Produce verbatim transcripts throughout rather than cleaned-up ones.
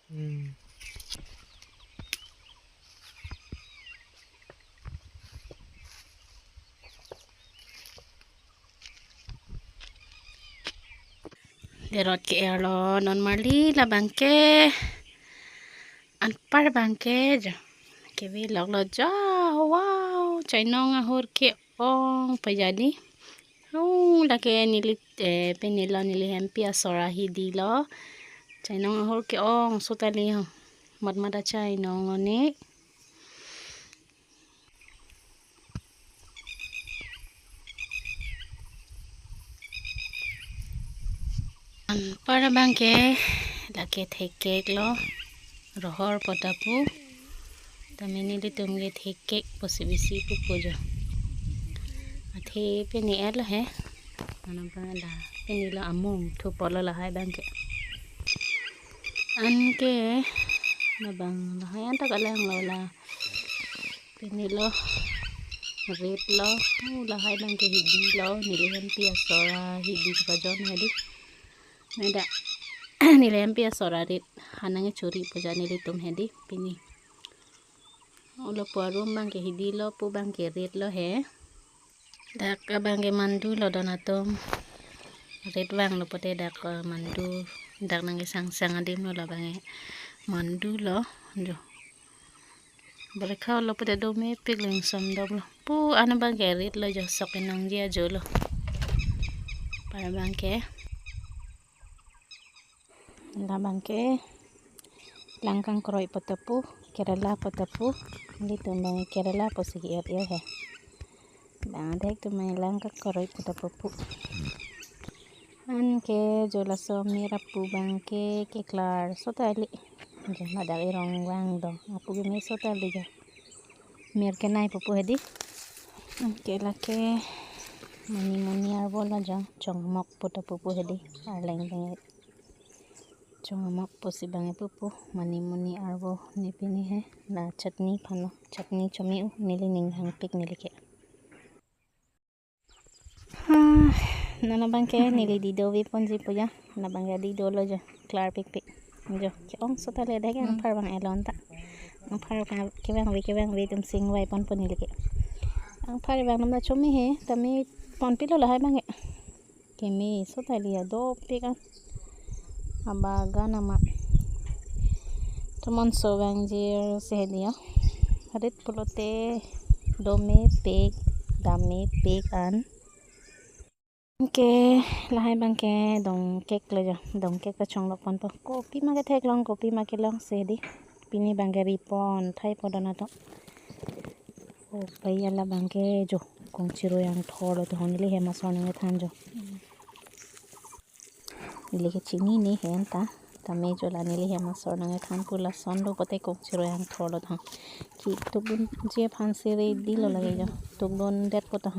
Hmm. Derot ke-erlo non marli labang ke. Anpar abang ke jo. Kebi loklo jo. Wow, chainong ahur ke-ong pajadi. Oh, lake neli, eh, pini lo neli hempi asor ahidi lo. Chainong ahur ke-ong sotali ho. Mat mat achainong lo ne. Anpar abang ke lake thekek lo, rohor potapu. Tame nelitum ke thekek pusi bisi pupu jo. Athe pini el he. Mana bang la pini lo amung thu polo lahai abang ke. Anke labang lahai anta kalang lo la. Pini lo, rit lo, oh, lahai abang ke hidi lo, neli hempi asor ahidi pajon hedi. Meda, neli hempi asor arit, hanang churi puja nelitum hedi, pini. Ulo pu arum abang ke hidi lo, pu abang ke rit lo he. Dak abang ke mandu lo don atum. Rit vanglo pote dak, eh, mandu, dak nangkesangsang adim lo labang ke mandu lo, jo. Berkha lo pote do mepik leng som dok lo. Pu an abang ke rit lo jo, sok inong ji ajo lo. Para abang ke. Labang ke langkang kroi potapu, Kerala potapu. Nelitum abang Kerala pusi er er he. Bang dek tum langkang kroi potapu pu. Anke jo laso mir apu abang ke keklar sotali. Jo ladak erong vang do. Apu ke me sotali jo. Mir kenai pupu hedi. Anke lake mani mani arvo lo jo, chongmok potapu pu hedi. Arleng abang chongmok pusi abang pupu, mani mani arvo ne pini he. La chutney aphan lo, chutney chome-o, neli ning hangpik neli ke. Ah, non abang ke neli dido ve ponji puja. Non abang ke dido lo jo, klar pikpik. Jo, ke-ong sotali dek, hmm, anpar abang elon ta. Anpar ke, kevang ve, kevang ve tum sing vai ponpo neli ke. Anpar abang nam ta chome he, tame ponpilo lahai abang ke. Keme sotali ya dopik an. Abagan ama. Tomon so vangji si hedi ya. Rit pulote do mepik, dam mepik an. Anke lahai abang ke dongkek lo jo, dongkek ta chonglok ponpo. Kopima ketheklong, kopima kelong si hedi. Pini abang ke ri pon thai po don atum. Oh, paya labang ke jo, kongchiroi angthor lo to, neli hem asor nangkethan jo. Neli ke chinine he anta, tame jo la neli hem asor nangkethan pu, lason lo pote kongchiroi angthor lo to. Ki tukdunji aphan si ready lo lake jo, tukdundet po to.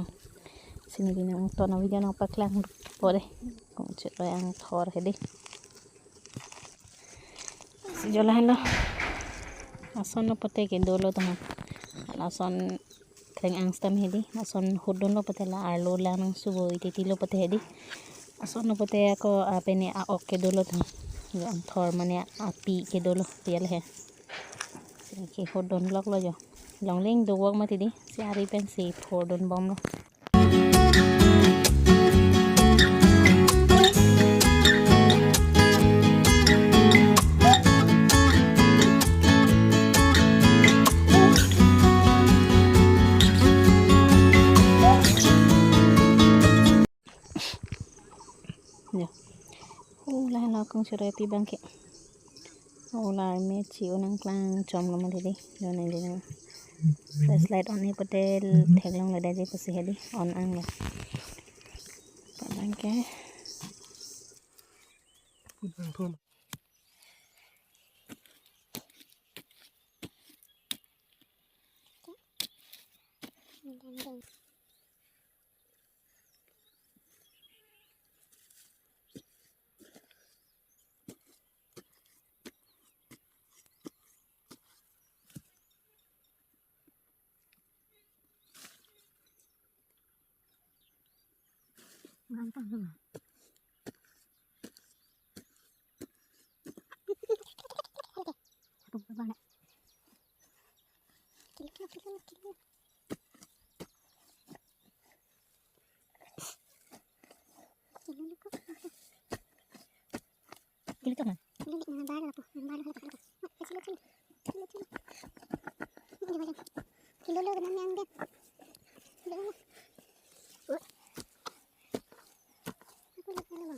Si neli nangton a-video nangpaklang po de. Kongchiroi angthor hedi. Si jo lahenlo. Ason lo pote kedo lo to. Lason kreng-ang stam hedi. Ason hudon lo pote la arlo lang nangsubo ititi lo pote hedi. Ason lo pote ako apene a-ok kedo lo to. Jo angthor mane api kedo lo, pial he. Si ke hudon lok lo jo. Longleng do wok mati di. Si ari pensi hudon bom lo. Ya. Oh, lahenlo kongchiroi api abang ke. Oh, la arme chi unang klang chom lo mati di. Lo nang di nang. Flashlight on ni pote theklong le daji pusi hedi. On ang lo. Abang ke. Ito man. Hindi na bar lapu, bar lapu. Kasi lo chini. Kilo chini. Hindi ba? Kilo lo naman yang din. Kilo lo. Ako lang pala ba?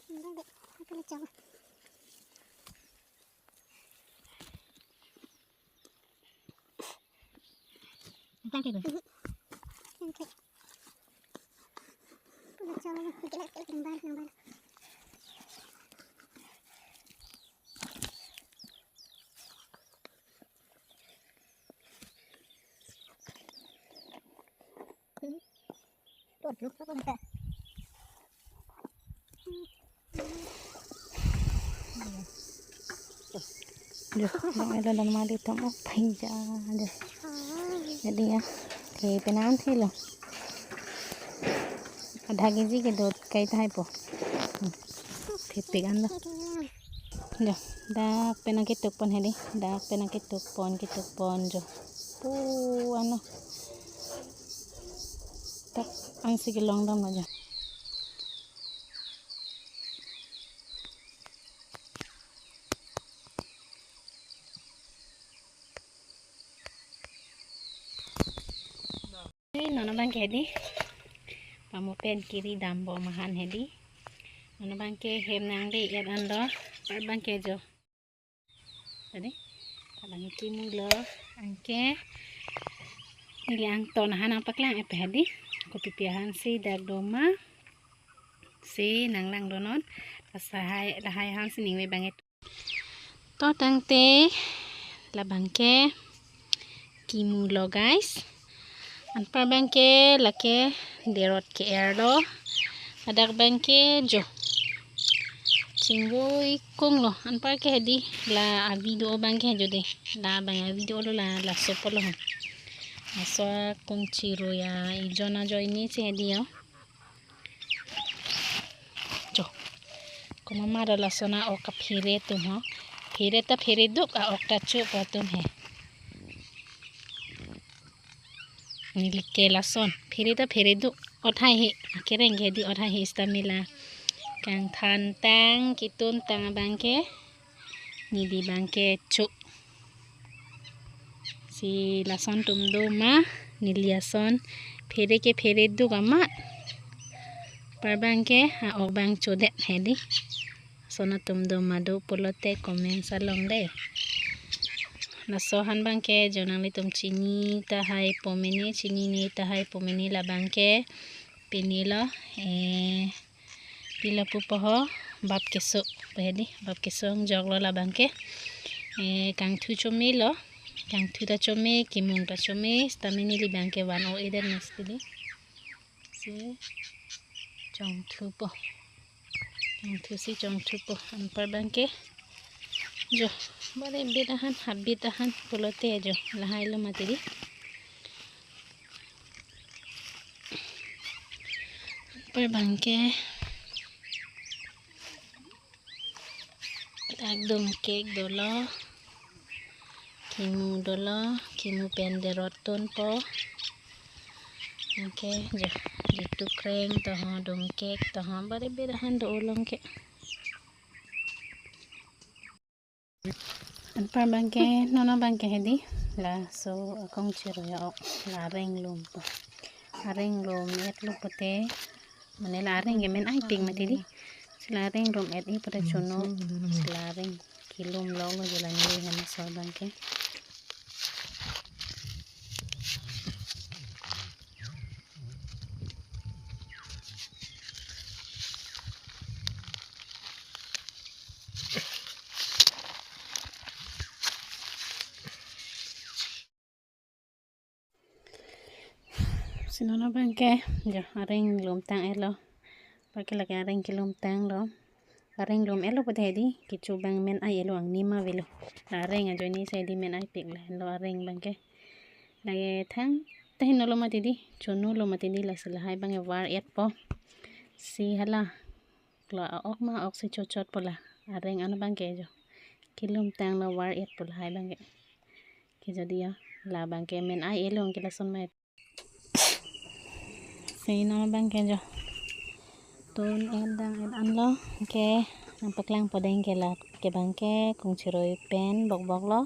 Hindi, ako lang tsaka. Ang tangke ba? Ang tangke. Ako lang tsaka. Ang tangke, ang tangke. Yo, long elo dan mali tong ok phaija de. Jadi ya, ke penan thilo. Adha keji kedo kai tahai po. Hmm. Thepik an lo. Jo, dak pen nangketuk pon hedi, dak pen nangketuk pon, ketuk pon jo. Pu ano. Dak ansi kelong damlo jo. Eh, non abang ke hedi. Pamu pen kiri dampo mahan hedi. Non abang ke hem nangde-et an lo. Par abang ke jo. Tadi. Abang ke mulo. Anke. Neli angton ahan nangpaklang-et pe hedi. Kopi pi ahan si dak doma. Si nanglang donon. Lahai, lahai ahan si ningve bang et. To tangte labang ke kimu lo guys. Anpar abang ke lake derot ke-er lo. Ladak abang ke jo. Chingvoi kung lo. Anpar ke hedi la a-video abang ke jo de. Labang a-video lo la, laso pulo ho. Laso akung chirui a-ejon ajoine si hedi yo. Jo. Komat ma do lason a-ok kaphere atum ho. Phere ta phere duk a-ok ta cho po atum he. Neli ke lason. Phere ta phere duk. Othai he. Akereng ke hedi othai he stamina. Kangthan tang, ketun tang abang ke. Neli abang ke cho. Si lason atum doma, neli ason phere ke phere duk amat. Par abang ke, a-ok abang chodet hedi. Lason atum doma do pulote comment along de. Laso ahan abang ke jo nanglitum chini tahai po mene, chinine tahai po mene labang ke pini lo, eh, pila pupo ho, bap keso, pe hedi, bap keso angjok lo labang ke. Eh, kangthu chome lo, kangthu ta chome, kimung ta chome, stamina neli abang ke van o eden mas pili. Si chongthu po. Chongthu si chongthu po. Anpar abang ke. Jo, bare bit ahan, habit ahan, pulote jo, lahai lo mati di. Anpar abang ke. Dak dum kek dolo. Kimu dolo. Kimu pen derot tunpo. Anke jo, jitu kreng toho, dum kek toho, bare bit ahan do-o long ke. Anpar abang ke, non abang ke hedi. Laso akung chirui a-ok, la areng lum po. Areng lum-et lo pote. Mane la areng ke men-ai pik mati di. Si la areng lum-et-i pote chono. Si la areng kelum lo lo jo la neli hena so abang ke. Si non abang ke, jo, areng lum tang-et lo. Anpar ke lake areng kelum tang lo. Areng lum-et lo pote hedi, kecho abang men-ai-et lo, angni ma avelo. La areng ajoine si hedi men-ai pik lahenlo areng abang ke. Lake thang, tahin lo mati di, chono lo mati di, lasi lahai abang ke var-et po. Si hala. Klo a-ok ma a-ok si chochot po la. Areng an abang ke jo. Kelum tang lo var-et po lahai abang ke. Ke jo di ya. Labang ke men-ai-et lo ke lason ma-et. Si non abang ke jo. Ton et dang et anlo. Ke nangpaklang podeng ke la ke bang ke kung chiroi pen bok bok lo.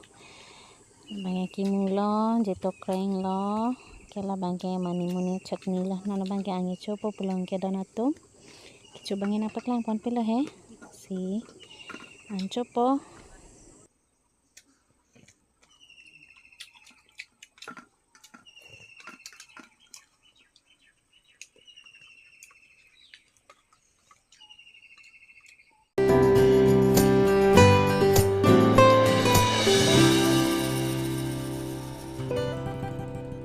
Bang ke kimu lo, jetok kreng lo. Ke la bang ke mani muni chutney lo. Non bang ke angni chopo pulo ke don atum. Kecho bang ke nangpaklang pon pilo he. Si. An chopo.